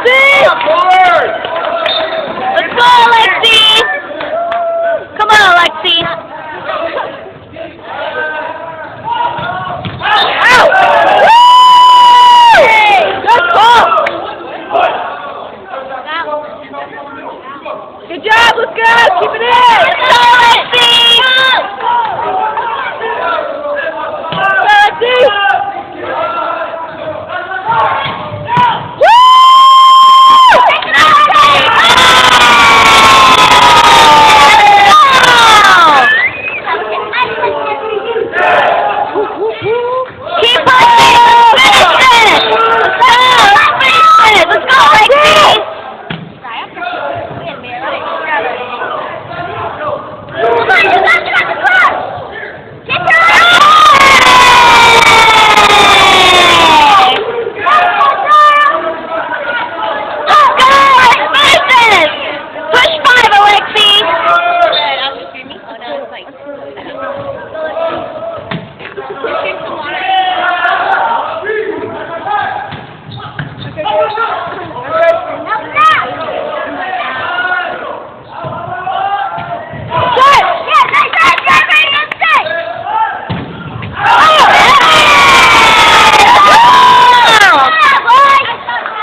Alexi! Let's go, Alexi! Come on, Alexi! Ow! Woo! Good call! Good job, let's go! Keep it in! Let's go, Alexi! Go, Alexi! Woo! Keep pushing! Finish it! Let's go! Finish it! Let's go, Alexi! Let's go! Finish it! Push 5, Alexi! Shot!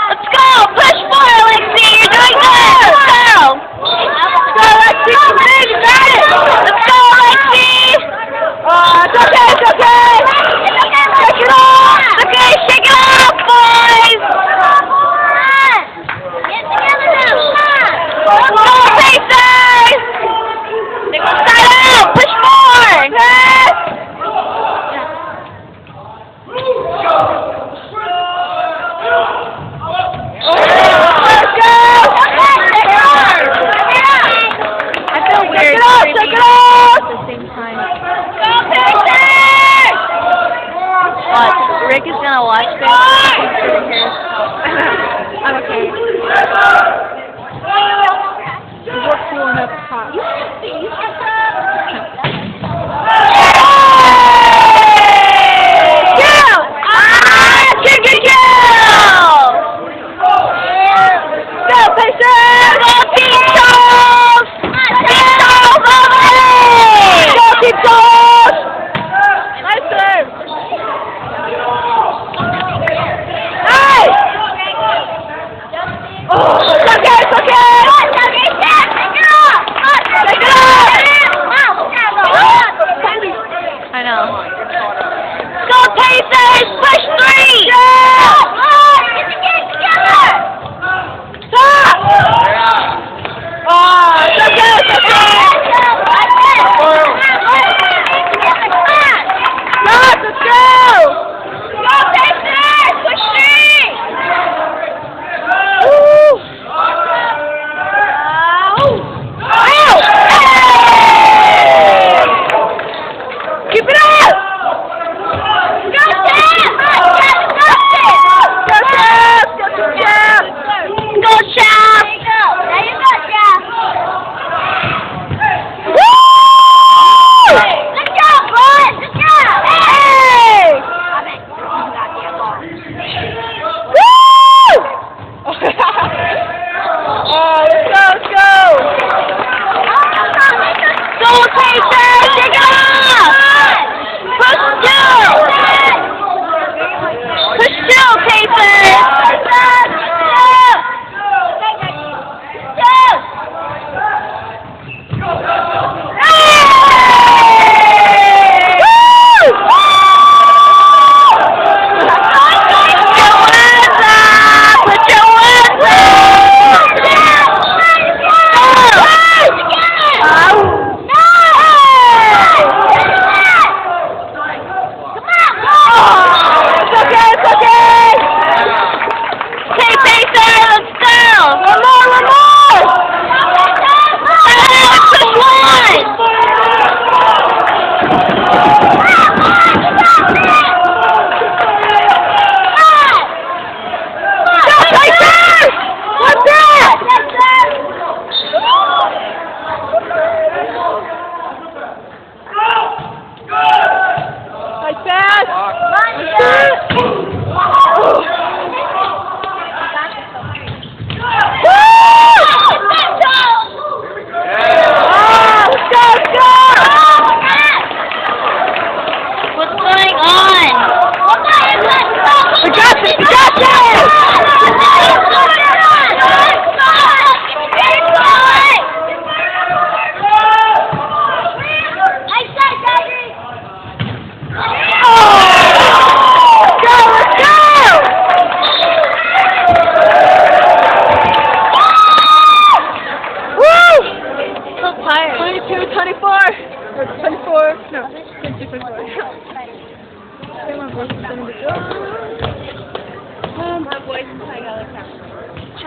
Let's go! Push 4, Alexi! You're doing good! Let's go! Go, Alexi! Keep it in! You got it! Let's go, Alexi! It's okay, it's okay! Shake it off! It's okay, shake it off, boys! Let's go, Pacers! Side out! Push more! Let's go! I feel weird. Shake it off! Shake it off! At the same time. Go, Pacers! Watch. Rick is gonna watch this. He's sitting here. I'm okay. We're cool enough to talk. Kill! Ah! Kill, kill, kill! Go, Pacers! Go, Team Charles! Team Charles all the way! Go, Team Charles! Nice serve!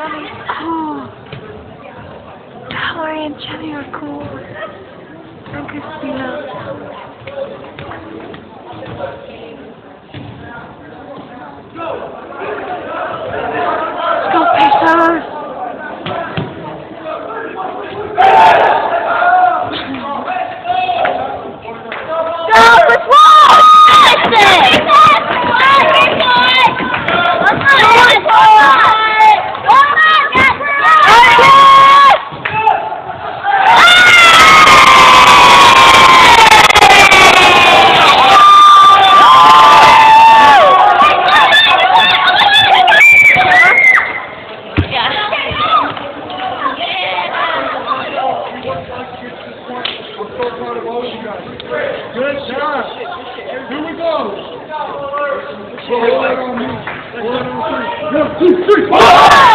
Chummy. Oh. Valerie and Chummy are cool. And Christina. Let's go, Pacers! Go, push one! Finish it! I'm so proud of all of you guys. Good job. Here we go. Hold it on me. Hold it on three. 1, 2, 3.